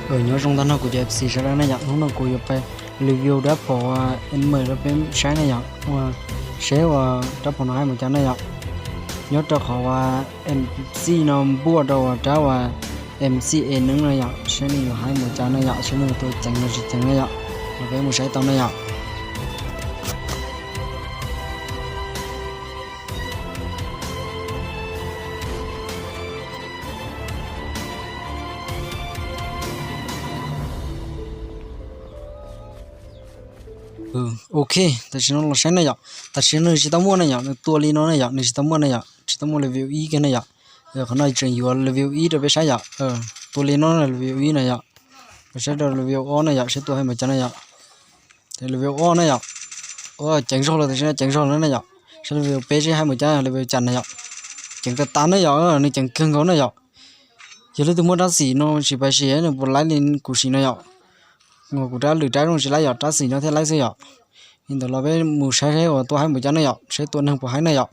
Nyob zoo tag nrho kuv cov F C sawv daws na yom, hnub no kuv yuav pais review rab phom M rau peb saib na yom, seb uas rab phom no haib mus cas na yom. Nyob rau qhov uas M C no npuaj rau uas rab uas M C A neeb na yom, seb nws yuav haib mus cas na yom, seb nws tua ceev los tsis ceev na yom, los peb mus saib tau na yom. Ok, tam sim no los saib na yom, tam sim no nws tsis tau muaj na yom, nws tua li no na yom, nws tsis tau muaj na yom, tsis tau muaj level ib kiag na yom. Qhov no tseem yuav level ib rau peb saib yom, tua li no level ib na yom, los saib rau level ob na yom, seb tua haib mus cas na yom. Level ob na yom, ceev zog lawm, tam sim no ceev zog lawm na yom, saib level peb seb haib mus cas, level cas na yom. Ceev tas tas na yom, nws ceev kawg nkaus na yom. Yog leej twg muaj rab xim no tsis pais sim nws puas laib li kuv sim no yom. Kuv rab lwm rab zoo tsis laib yom, rab xim no thiaj laib xwb yom. Li ntawd los peb mus saib saib uas tua haib mus cas na yom, saib tua neeg puas haib na yom.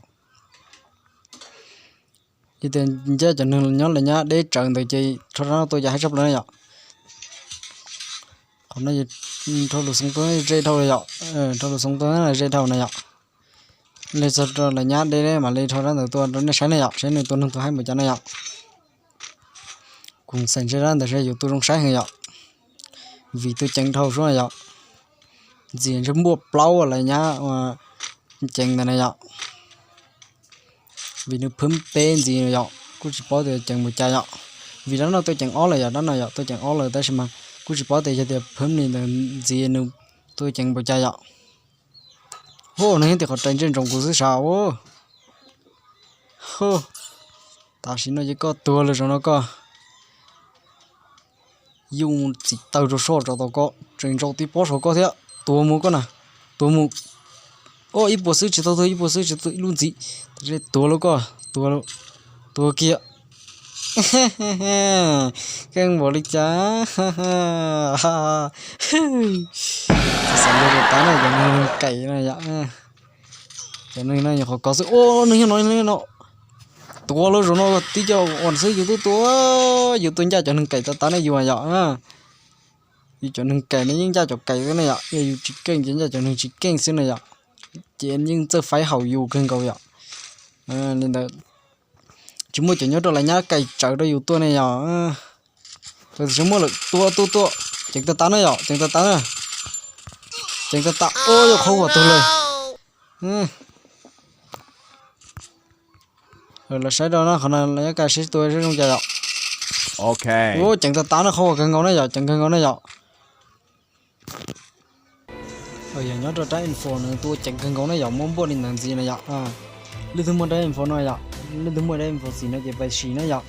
Yog tias ncaj cov neeg nyob lawv nyab deb tsawv ntawd ces rho rab no tua cas haib tshaj plaws na yom. Qhov no rho lus xoo tuaj ze dhau yom, rho lus xoo tuaj ze dhau na yom. Li txog rau lawv nyab deb mam li rho rab ntawd tua rau nej saib na yom, saib nws tua neeg tua haib mus cas na yom. Kuv xav ntshe rab ntawd yus tua zoo saib heev yom, vim tua ceev dhau suab na yom. Ntxiv ntshe npuaj plaub lawv nyab ceev ntawd na yom. Vim nws phwm peb ntxiv yom, kuj tsis paub tias ceev npaum cas yom. Vim rab no tua ceev ob lawm yom, rab no yom tua ceev ob lawm tab sis mas kuj tsis paub tias yog tias phwm li ntawd ntxiv nws tua ceev npaum cas yom. Hu, nws yeej tim qhov rais ntsej ntsoov kuv xwb sav. Hu, tam sim no ces koj tuag lawm zaum no koj. Yus txim tawg rau soj tso tau koj, tseem ntsaum tib pob saum koj thiab. Tuag mus koj na, tuag mus. Ua ib puas xwb tsis tau tuag, ib puas xwb tsis tau tuag, ib lub ntxiv. Tuag lawm koj, tuag, tuag kiag. Keej npaum li cas. Xav xav nrog tab na cov neeg kaim no yom. Cov neeg no nyuam qhuav kov xwb. Ua neeg yog no, neeg no. Tuag lawm zaum no tib co uas xwb yus twb tua, yus tua ncaj cov neeg kaim tab tab ne yus yom. Yus cov neeg kaim ne yeej ncaj cov kaim xwb ne yom, yog yus tsis keej ces ncaj cov neeg tsis keej xwb ne yom. Ces yeej txawj faib haum yus kawg nkaus yom. Li ntawd tsis muaj cov nyob rau lawv nyab kaim tsawv rau yus tuaj ne yog. Tsis muaj lawm, tua tua tua. Ceev tas tas na yom, ceev tas tas na. Ceev tas tas, ua yog qhov uas tuag lawm. Los saib rau na, qhov no lawv nyab kaim seb tua zoo cas yom. Ok. Ua ceev tas tas na, qhov uas kawg nkaus na yom, ceev kawg nkaus na yom. Yog nyob rau rab info nws tua ceev kawg nkaus na yom, muab npuaj li ntawd ntxiv na yom. Leej twg muaj rab info no yom, leej twg muaj rab info xim no ces pais sim na yom.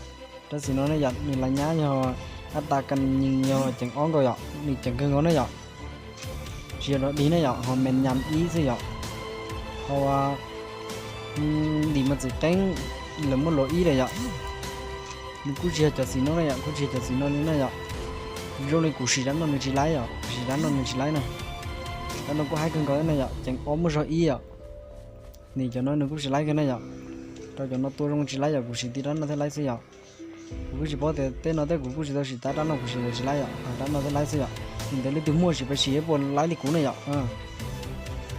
Rab xim no na yom, nws lawv nyab yog ab ta ka nyees yog ceev ob nkaus yom, nws ceev kawg nkaus na yom. Tsis yog dog dig na yom, ho me nyam ib xwb yom. Ho dim mas txim qeeb, lawv muab luas ib lawm yom. Nws kuj tsis yog cov xim no na yom, kuj tsis yog cov xim no li na yom. Zoo li kuv sim rab no nws tsis laib yom, kuv sim rab no nws tsis laib na. Rab no kuj haib kawg nkaus na yom, ceev ob muaj zog ib yom. Nim cov no nws kuj tsis laib kiag na yom. Rau cov no tua zoo tsis laib yom, kuv sim tib rab no thiaj laib xwb yom. Kuv kuj tsis paub tias tej no tej kuv kuj tsis tau sim tab rab no kuv sim tsis laib yom, rab no thiaj laib xwb yom. Nim ntawd leej twg muaj sim pais sim ib puas laib li kuv na yom.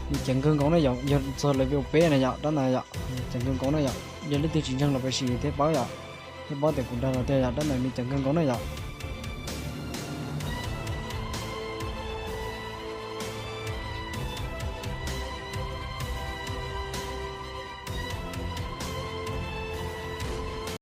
Nws ceev kawg nkaus na yom, yog txog level peb na yom, rab ntawd yom, ceev kawg nkaus na yom. Yog leej twg tsis ntseeg los pais sim thiaj paub yom, thiaj paub tias kuv dag los tiag yom, rab ntawd nws ceev kawg nkaus na yom.